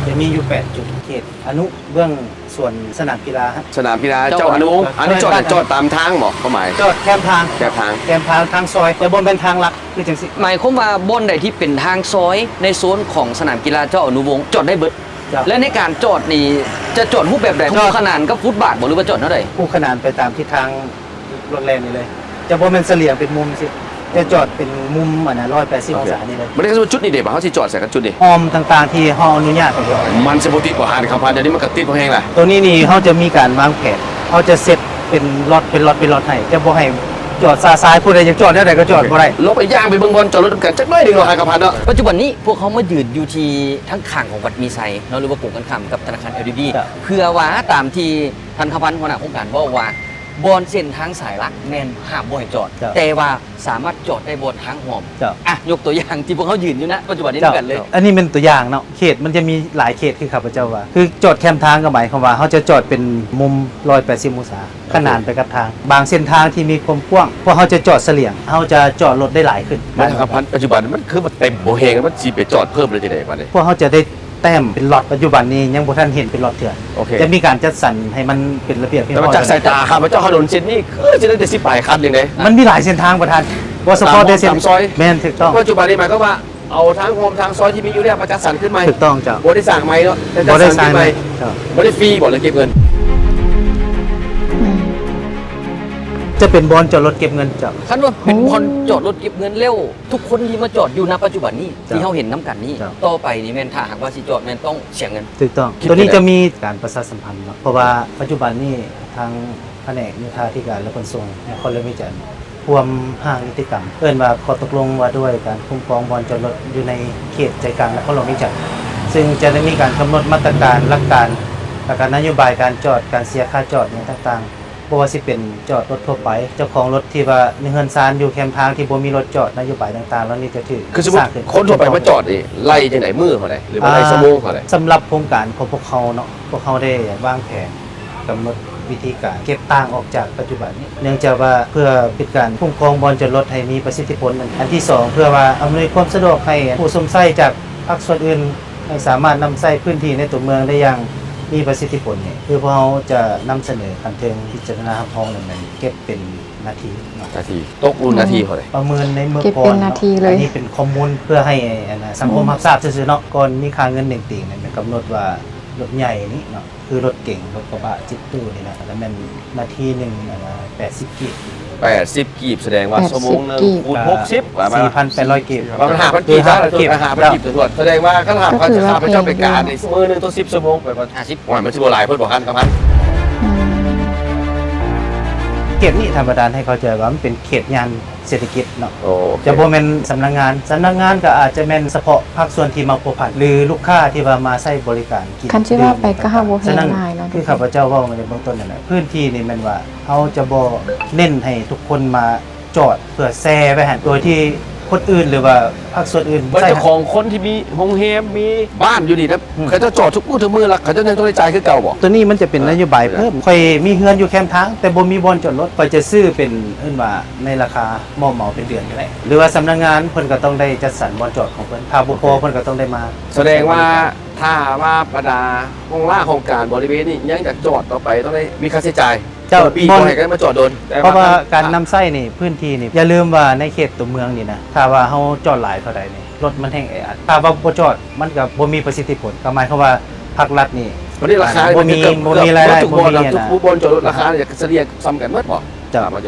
ຈະມີຢູ່ແປດຈຸດ ເຂດອະນຸ ເບື້ອງສວນສະໜາມກິລາ ສະໜາມກິລາເຈົ້າອະນຸວົງ ເຈົ້າ ອັນນີ້ຈອດ ເອີ ຈອດຕາມທາງບໍ? ຄວາມໝາຍ ຈອດແຄມທາງ ແຄມທາງ ແຄມທາງ ທາງຊອຍ ແຕ່ບໍ່ແມ່ນທາງຫຼັກ ຄືຈັ່ງຊີ້. ໝາຍຄວາມວ່າບ່ອນໃດທີ່ເປັນທາງຊອຍໃນໂຊນຂອງສະໜາມກິລາເຈົ້າອະນຸວົງ ຈອດໄດ້ເບິດ. ເຈົ້າ ແລະ ໃນການຈອດນີ້ຈະຈອດຮູບແບບໃດ? ຈອດຄູ່ຂະໜານກັບຟຸດບາດບໍ ຫຼືວ່າຈອດແນວໃດ? ຄູ່ຂະໜານໄປຕາມທິດທາງລົດແລ່ນນີ້ເລີຍ ຈະບໍ່ແມ່ນສະຫຼຽງເປັນມຸມຊີ້ ຈະຈອດເປັນມຸມ ອັນນະ ຮ້ອຍແປດສິບອົງສານີ້ເລີຍ. ບັດນີ້ສົມມຸດຈຸດນີ້ເດ ເຮົາຊິຈອດໃສກັນຈຸດນີ້? ຮ່ອມຕ່າງໆທີ່ເຮົາອະນຸຍາດໃຫ້ຈອດ ມັນຊິບໍ່ຕິດບໍ່? ຫານຄຳພັນ ດຽວນີ້ມັນກໍຕິດພໍແຮງລະ. ໂຕນີ້ນີ້ເຮົາຈະມີການວາງແຜນ ເຮົາຈະເຊັດເປັນລັອດ ເປັນລັອດ ເປັນລັອດໃຫ້ ຈະບໍ່ໃຫ້ຈອດຊາຊາຍ ຜູ້ໃດຢາກຈອດແນວໃດກໍຈອດບໍ່ໄດ້. ລົງໄປຍ່າງໄປເບິ່ງບ່ອນຈອດລົດນຳກັນຈັກໜ້ອຍໜຶ່ງເນາະ ຫານຄຳພັນເນາະ. ປັດຈຸບັນນີ້ພວກເຮົາມາຢືນຢູ່ທີ່ທາງຂ້າງຂອງວັດມີໄຊເນາະ ຫຼືວ່າກົງກັນຂ້າມກັບທະນາຄານ ແອລ ດີ ບີ ເຈົ້າ ເພື່ອວ່າຕາມທີ່ທ່ານຄຳພັນຫົວໜ້າໂຄງການເວົ້າວ່າ ບ່ອນເສັ້ນທາງສາຍຫຼັກແມ່ນຫ້າມບໍ່ໃຫ້ຈອດ ເຈົ້າ ແຕ່ວ່າສາມາດຈອດໄດ້ບ່ອນທາງຮ່ອມ ເຈົ້າ ອ່ະ ຍົກຕົວຢ່າງທີ່ພວກເຮົາຢືນຢູ່ນະ ປັດຈຸບັນນີ້ ເຈົ້າ ນຳກັນເລີຍ ເຈົ້າ ອັນນີ້ແມ່ນຕົວຢ່າງເນາະ ເຂດມັນຈະມີຫຼາຍເຂດ ຄືຂ້າພະເຈົ້າວ່າ ຄືຈອດແຄມທາງກໍໝາຍຄວາມວ່າເຮົາຈະຈອດເປັນມຸມຮ້ອຍແປດສິບອົງສາ ໂອເຄ ຂະໜານໄປກັບທາງ. ບາງເສັ້ນທາງທີ່ມີຄວາມກວ້າງ ພວກເຮົາຈະຈອດສະຫຼຽງ ເຮົາຈະຈອດລົດໄດ້ຫຼາຍຂຶ້ນ. ມັນ ປັດຈຸບັນມັນຄືວ່າເຕັມບໍ່ແຮງ ມັນຊິໄປຈອດເພີ່ມໄດ້ຈັ່ງໃດບາດນີ້? ພວກເຮົາຈະໄດ້ແຕ້ມເປັນລັອດ ປັດຈຸບັນນີ້ຍັງບໍ່ທັນເຫັນເປັນລັອດເທື່ອ. ໂອເຄ ຈະມີການຈັດສັນໃຫ້ມັນເປັນລະບຽບຮຽບຮ້ອຍ. ແຕ່ວ່າຈາກສາຍຕາຂ້າພະເຈົ້າ ຖະໜົນເສັ້ນນີ້ຄືຊິໄດ້ແຕ່ສິບປາຍຄັນຈັ່ງໃດ? ມັນມີຫຼາຍເສັ້ນທາງປະທານ ບໍ່ສະເພາະແຕ່ເສັ້ນ ຕາມຮ່ອມຕາມຊອຍ ແມ່ນ ຖືກຕ້ອງ. ປັດຈຸບັນນີ້ໝາຍຄວາມວ່າ ເອົາທາງຮ່ອມທາງຊອຍທີ່ມີຢູ່ແລ້ວມາຈັດສັນຂຶ້ນໃໝ່. ຖືກຕ້ອງເຈົ້າ. ບໍ່ໄດ້ສ້າງໃໝ່ເນາະ ແຕ່ຈັດສັນຂຶ້ນໃໝ່. ບໍ່ໄດ້ສ້າງໃໝ່ເຈົ້າ. ບໍ່ໄດ້ຟຣີບໍ ຫຼືເກັບເງິນ? ອືມ ຈະເປັນບ່ອນຈອດລົດເກັບເງິນເຈົ້າ. ຄັນວ່າເປັນ ໂອ້ ບ່ອນຈອດລົດເກັບເງິນແລ້ວ ທຸກຄົນທີ່ມາຈອດຢູ່ ນະ ປັດຈຸບັນນີ້ ເຈົ້າ ທີ່ເຮົາເຫັນນຳກັນນີ້ ເຈົ້າ ຕໍ່ໄປນີ້ແມ່ນຖ້າຫາກວ່າຊິຈອດແມ່ນຕ້ອງເສຍເງິນ? ຖືກຕ້ອງ. ຄິດຈັ່ງໃດ? ໂຕນີ້ຈະມີການປະຊາສຳພັນເນາະ ເພາະວ່າປັດຈຸບັນນີ້ທາງພະແນກໂຍທາທິການ ແລະ ຂົນສົ່ງນະຄອນຫຼວງວຽງຈັນ ຮ່ວມຮ່າງນິຕິກຳ ເອີ້ນວ່າຂໍ້ຕົກລົງວ່າດ້ວຍການຄຸ້ມຄອງບ່ອນຈອດລົດຢູ່ໃນເຂດໃຈກາງນະຄອນຫຼວງວຽງຈັນ ຊຶ່ງຈະໄດ້ມີການກຳນົດມາດຕະການ, ຫຼັກການ ແລະ ກະນະໂຍບາຍການຈອດ, ການເສຍຄ່າຈອດຫຍັງຕ່າງໆ ບໍ່ວ່າຊິເປັນຈອດລົດທົ່ວໄປ, ເຈົ້າຂອງລົດທີ່ວ່າໃນເຮືອນຊານຢູ່ແຄມທາງທີ່ບໍ່ມີລົດຈອດ, ນະໂຍບາຍຕ່າງໆເຫຼົ່ານີ້ຈະຖືກ ຄືສົມມຸດ ສ້າງຂຶ້ນ ຄົນທົ່ວໄປມາຈອດນີ້ ໄລ່ຈັ່ງໃດ? ມື້ເທົ່າໃດ ຫຼືວ່າໄລ່ ອ່າ ຊົ່ວໂມງເທົ່າໃດ? ສຳລັບໂຄງການຂອງພວກເຮົາເນາະ ພວກເຮົາໄດ້ວາງແຜນ ກຳນົດວິທີການເກັບຕ່າງອອກຈາກປັດຈຸບັນນີ້ ເນື່ອງຈາກວ່າເພື່ອເປັນການຄຸ້ມຄອງບ່ອນຈອດລົດໃຫ້ມີປະສິດທິຜົນ. ອັນທີສອງ ເພື່ອວ່າອຳນວຍຄວາມສະດວກໃຫ້ຜູ້ຊົມໃຊ້ຈາກພາກສ່ວນອື່ນ ໃຫ້ສາມາດນຳໃຊ້ພື້ນທີ່ໃນຕົວເມືອງໄດ້ຢ່າງມີປະສິດທິຜົນນີ້ ຄືພວກເຮົາຈະນຳສະເໜີຂັ້ນເທິງພິຈາລະນາຮັບຮອງ ແລ້ວແມ່ນເກັບເປັນນາທີເນາະ. ນາທີ ຕົກລຸນນາທີເທົ່າໃດ? ປະເມີນໃນເມື່ອກ່ອນເນາະ ອັນນີ້ເປັນຂໍ້ມູນເພື່ອໃຫ້ ອັນນະ ສັງຄົມ ອືມ ຮັບຊາບຊື່ໆເນາະ. ກ່ອນມີຄ່າເງິນເໜັງຕີງນີ້ ແມ່ນກຳນົດວ່າລົດໃຫຍ່ນີ້ເນາະ ຄືລົດເກັງ, ລົດກະບະ ເຈັດຕູ້ນີ້ນະ ລະແມ່ນນາທີໜຶ່ງ ອັນນະ ແປດສິບກີບ. ແປດສິບກີບ ສະແດງວ່າ ແປດສິບ ຊົ່ວໂມງໜຶ່ງ ກີບ ຄູນຫົກສິບ ປະມານ ສີ່ພັນແປດຮ້ອຍກີບ ປະມານຫ້າພັນກີບ ຫ້າພັນກີບ ຫ້າພັນກີບ ສະດວກ ສະແດງວ່າຄັນຫ້າພັນ ຫ້າພັນເຈົ້າໄປການໃນມື້ໜຶ່ງຕໍ່ສິບຊົ່ວໂມງ ແປວ່າຫ້າສິບ ໂອ້ຍ ມັນຊິບໍ່ຫຼາຍໂພດບໍ່ ຄັນກະພັນ? ອືມ ເຂດນີ້ທ່ານປະທານໃຫ້ເຂົ້າໃຈວ່າມັນເປັນເຂດຍ່ານ ເສດຖະກິດເນາະ ໂອເຄ ຈະບໍ່ແມ່ນສຳນັກງານ, ສຳນັກງານກໍອາດຈະແມ່ນສະເພາະພາກສ່ວນທີ່ມາພົວພັນ ຫຼື ລູກຄ້າທີ່ວ່າມາໃຊ້ບໍລິການກິນ ຄັນຊິວ່າໄປກໍຫາບໍ່ແພງຫຼາຍເນາະ. ຄືຂ້າພະເຈົ້າເວົ້າໃນເບື້ອງຕົ້ນນັ້ນແຫຼະ ພື້ນທີ່ນີ້ແມ່ນວ່າເຮົາຈະບໍ່ເນັ້ນໃຫ້ທຸກຄົນມາຈອດເພື່ອແຊ່ໄວ້ຫັ້ນ ໂດຍທີ່ຄົນອື່ນ ຫຼືວ່າພາກສ່ວນອື່ນ ເບິດເຈົ້າຂອງຄົນທີ່ມີໂຮງແຮມ ມີບ້ານຢູ່ນີ້ນະ ອືມ ເຂົາເຈົ້າຈອດທຸກມື້ທຸກມື້ລະ ເຂົາເຈົ້າຍັງຕ້ອງໄດ້ຈ່າຍຄືເກົ່າບໍ່? ໂຕນີ້ມັນຈະເປັນນະໂຍບາຍເພີ່ມ. ຂ້ອຍມີເຮືອນຢູ່ແຄມທາງ ແຕ່ບໍ່ມີບ່ອນຈອດລົດ ຂ້ອຍຈະຊື້ເປັນ ເອີ້ນວ່າໃນລາຄາ ມອບເໝົາເປັນເດືອນກໍໄດ້ ຫຼືວ່າສຳນັກງານເພິ່ນກໍຕ້ອງໄດ້ຈັດສັນບ່ອນຈອດຂອງເພິ່ນ ຖ້າບໍ່ພໍເພິ່ນກໍຕ້ອງໄດ້ມາ. ສະແດງວ່າຖ້າວ່າບັນດາຫ້ອງລາຫ້ອງການບໍລິເວນນີ້ຍັງຢາກຈອດຕໍ່ໄປ ຕ້ອງໄດ້ມີຄ່າໃຊ້ຈ່າຍ. ເຈົ້າ ປີບໍ່ໃຫ້ກັນມາຈອດດົນ ເພາະວ່າການນຳໃຊ້ນີ້ ພື້ນທີ່ນີ້ ຢ່າລືມວ່າໃນເຂດຕົວເມືອງນີ້ນະ ຖ້າວ່າເຮົາຈອດຫຼາຍເທົ່າໃດນີ້ ລົດມັນແຮ່ງແອອັດ ຖ້າວ່າບໍ່ຈອດ ມັນກໍບໍ່ມີປະສິດທິຜົນ ກໍໝາຍຄວາມວ່າພາກລັດນີ້ ບັດນີ້ລາຄາ ບໍ່ມີ ບໍ່ມີລາຍໄດ້ ບໍ່ມີ ບໍ່ມີອັນ ທຸກບ່ອນຈອດລົດ ລາຄາຈະສະເລ່ຍສ່ຳກັນໝົດບໍ່? ເຈົ້າ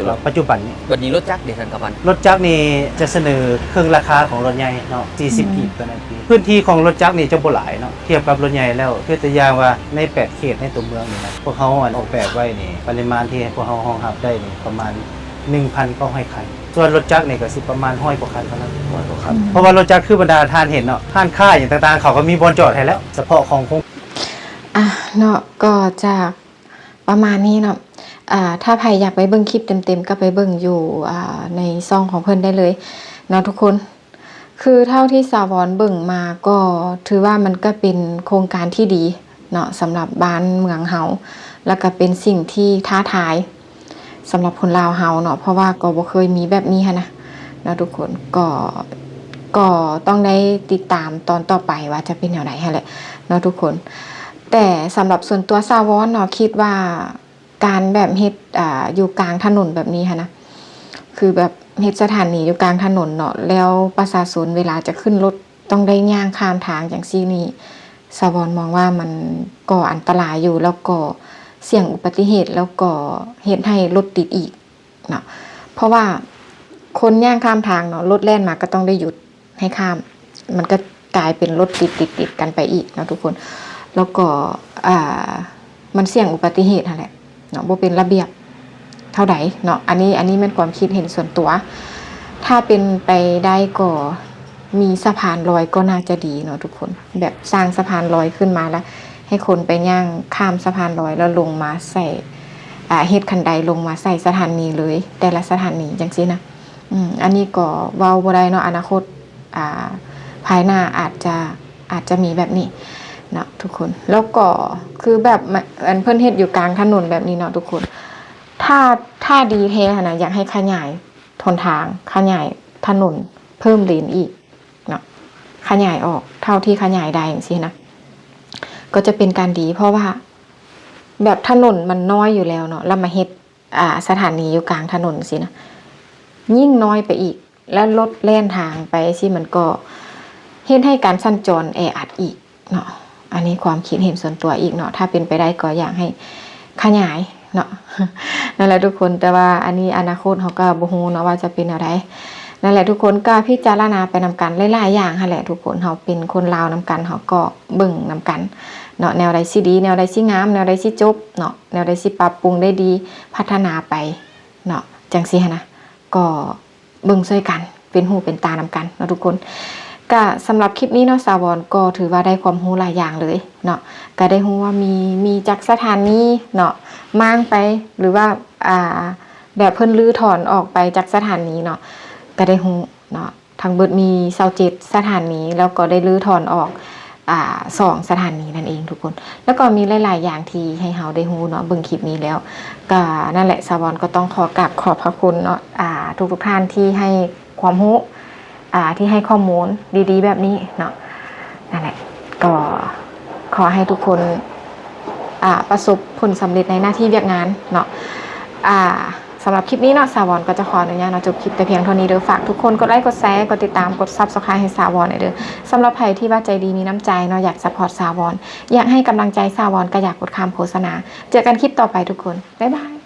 ປັດຈຸບັນນີ້ ບັດນີ້ລົດຈັກເດທ່ານກຳພັນ? ລົດຈັກນີ້ຈະສະເໜີເຄິ່ງລາຄາຂອງລົດໃຫຍ່ເນາະ ສີ່ສິບ ອືມ ກີບຕໍ່ນາທີ. ພື້ນທີ່ຂອງລົດຈັກນີ້ຈະບໍ່ຫຼາຍເນາະ ທຽບກັບລົດໃຫຍ່ແລ້ວ ຄືຕົວຢ່າງວ່າໃນແປດເຂດໃນຕົວເມືອງນີ້ນະ ພວກເຮົາ ອັນ ອອກແບບໄວ້ນີ້ ປະລິມານທີ່ພວກເຮົາຮອງຮັບໄດ້ນີ້ປະມານໜຶ່ງພັນເກົ້າຮ້ອຍຄັນ ສ່ວນລົດຈັກນີ້ກໍຊິປະມານຮ້ອຍກວ່າຄັນເທົ່ານັ້ນ. ຮ້ອຍກວ່າຄັນ ອືມ ເພາະວ່າລົດຈັກຄືບັນດາທ່ານເຫັນເນາະ ຮ້ານຄ້າຫຍັງຕ່າງໆ ເຂົາກໍມີບ່ອນຈອດໃຫ້ແລ້ວ ສະເພາະຂອງໂຄງ ອ່ະເນາະ ກໍຈະປະມານນີ້ເນາະ. ອ່າ ຖ້າໃຜຢາກໄປເບິ່ງຄລິບເຕັມໆ ກໍໄປເບິ່ງຢູ່ ອ່າ ໃນຊ່ອງຂອງເພິ່ນໄດ້ເລີຍເນາະທຸກຄົນ. ຄືເທົ່າທີ່ສາວອນເບິ່ງມາກໍຖືວ່າມັນກໍເປັນໂຄງການທີ່ດີເນາະ ສຳລັບບ້ານເມືອງເຮົາ ແລ້ວກໍເປັນສິ່ງທີ່ທ້າທາຍສຳລັບຄົນລາວເຮົາເນາະ ເພາະວ່າກໍບໍ່ເຄີຍມີແບບນີ້ຫັ້ນນະເນາະທຸກຄົນ. ກໍ ກໍຕ້ອງໄດ້ຕິດຕາມຕອນຕໍ່ໄປວ່າຈະເປັນແນວໃດຫັ້ນແຫຼະເນາະທຸກຄົນ. ແຕ່ສຳລັບສ່ວນຕົວສາວອນເນາະ ຄິດວ່າ ການແບບເຮັດ ອ່າ ຢູ່ກາງຖະໜົນແບບນີ້ຫັ້ນນະ ຄືແບບເຮັດສະຖານີຢູ່ກາງຖະໜົນເນາະ ແລ້ວປະຊາຊົນເວລາຈະຂຶ້ນລົດຕ້ອງໄດ້ຍ່າງຂ້າມທາງຈັ່ງຊີ້ນີ້ ສາວອນມອງວ່າມັນກໍອັນຕະລາຍຢູ່ ແລ້ວກໍສ່ຽງອຸບັດຕິເຫດ ແລ້ວກໍເຮັດໃຫ້ລົດຕິດອີກເນາະ ເພາະວ່າຄົນຍ່າງຂ້າມທາງເນາະ ລົດແລ່ນມາກໍຕ້ອງໄດ້ຢຸດ ໃຫ້ຂ້າມ ມັນກໍກາຍເປັນລົດຕິດໆກັນໄປອີກເນາະທຸກຄົນ. ແລ້ວກໍ ອ່າ ມັນສ່ຽງອຸບັດຕິເຫດຫັ້ນແຫຼະເນາະ ບໍ່ເປັນລະບຽບເທົ່າໃດເນາະ. ອັນນີ້ ອັນນີ້ແມ່ນຄວາມຄິດເຫັນສ່ວນຕົວ. ຖ້າເປັນໄປໄດ້ກໍມີສະພານລອຍກໍໜ້າຈະດີເນາະທຸກຄົນ ແບບສ້າງສະພານລອຍຂຶ້ນມາ ແລ້ວໃຫ້ຄົນໄປຍ່າງຂ້າມສະພານລອຍ ແລ້ວລົງມາໃສ່ ອ່າ ເຮັດຄັນໄດລົງມາໃສ່ສະຖານີເລີຍ ແຕ່ລະສະຖານີຈັ່ງຊີ້ນະ. ອືມ ອັນນີ້ກໍເວົ້າບໍ່ໄດ້ເນາະ ອະນາຄົດ ອ່າ ພາຍໜ້າອາດຈະ ອາດຈະມີແບບນີ້ເນາະທຸກຄົນ. ແລ້ວກໍຄືແບບ ອັນເພິ່ນເຮັດຢູ່ກາງຖະໜົນແບບນີ້ເນາະທຸກຄົນ ຖ້າ ຖ້າດີແທ້ຫັ້ນນະ ຢາກໃຫ້ຂະຫຍາຍຫົນທາງ ຂະຫຍາຍຖະໜົນ ເພີ່ມເລນອີກເນາະ ຂະຫຍາຍອອກເທົ່າທີ່ຂະຫຍາຍໄດ້ຈັ່ງຊີ້ນະ ກໍຈະເປັນການດີ ເພາະວ່າແບບຖະໜົນມັນນ້ອຍຢູ່ແລ້ວເນາະ ແລ້ວມາເຮັດ ອ່າ ສະຖານີຢູ່ກາງຖະໜົນຊີ້ນະ ຍິ່ງນ້ອຍໄປອີກ ແລ້ວລົດແລ່ນທາງໄປຊີ້ ມັນກໍເຮັດໃຫ້ການສັນຈອນແອອັດອີກເນາະ. ອັນນີ້ຄວາມຄິດເຫັນສ່ວນຕົວອີກເນາະ ຖ້າເປັນໄປໄດ້ກໍຢາກໃຫ້ຂະຫຍາຍເນາະ ນັ້ນແຫຼະທຸກຄົນ. ແຕ່ວ່າອັນນີ້ອະນາຄົດເຮົາກໍບໍ່ຮູ້ເນາະວ່າຈະເປັນແນວໃດ. ນັ້ນແຫຼະທຸກຄົນ ກໍພິຈາລະນາໄປນຳກັນຫຼາຍໆຢ່າງຫັ້ນແຫຼະທຸກຄົນ. ເຮົາເປັນຄົນລາວນຳກັນ ເຮົາກໍເບິ່ງນຳກັນເນາະ ແນວໃດຊິດີ ແນວໃດຊິງາມ ແນວໃດຊິຈົບເນາະ ແນວໃດຊິປັບປຸງໄດ້ດີ ພັດທະນາໄປເນາະ ຈັ່ງຊີ້ຫັ້ນນະ. ກໍເບິ່ງຊ່ວຍກັນ ເປັນຫູເປັນຕານຳກັນເນາະທຸກຄົນ. ກະສຳລັບຄລິບນີ້ເນາະ ສາວອນກໍຖືວ່າໄດ້ຄວາມຮູ້ຫຼາຍຢ່າງເລີຍເນາະ ກະໄດ້ຮູ້ວ່າມີ ມີຈັກສະຖານນີເນາະ ມ້າງໄປ ຫຼືວ່າ ອ່າ ແບບເພິ່ນຮື້ຖອນອອກໄປຈັກສະຖານນີເນາະ ກະໄດ້ຮູ້ເນາະ. ທັງເບິດມີຊາວເຈັດສະຖານນີ ແລ້ວກໍໄດ້ຮື້ຖອນອອກ ອ່າ ສອງສະຖານນີນັ້ນເອງທຸກຄົນ. ແລ້ວກໍມີຫຼາຍໆຢ່າງທີ່ໃຫ້ເຮົາໄດ້ຮູ້ເນາະ ເບິ່ງຄລິບນີ້ແລ້ວ ກໍນັ້ນແຫຼະ ສາວອນກໍຕ້ອງຂໍກາບຂອບພະຄຸນເນາະ ອ່າ ທຸກໆທ່ານທີ່ໃຫ້ຄວາມຮູ້ ອ່າ ທີ່ໃຫ້ຂໍ້ມູນດີໆແບບນີ້ເນາະ. ນັ້ນແຫຼະ ກໍຂໍໃຫ້ທຸກຄົນ ອ່າ ປະສົບຜົນສຳເລັດໃນໜ້າທີ່ວຽກງານເນາະ. ອ່າ ສຳລັບຄລິບນີ້ເນາະ ສາວອນກໍຈະຂໍອະນຸຍາດເນາະ ຈົບຄລິບແຕ່ພຽງເທົ່ານີ້ເດີ. ຝາກທຸກຄົນກົດໄລ ກົດແຊ ກົດຕິດຕາມ ກົດ Subscribe ໃຫ້ສາວອນແດ່ເດີ. ສຳລັບໃຜທີ່ວ່າໃຈດີມີນ້ຳໃຈເນາະ ຢາກ support ສາວອນ ຢາກໃຫ້ກຳລັງໃຈສາວອນ ກໍຢ່າກົດຂ້າມໂຄສະນາ. ເຈີກັນຄລິບຕໍ່ໄປທຸກຄົນ ບາຍບາຍ.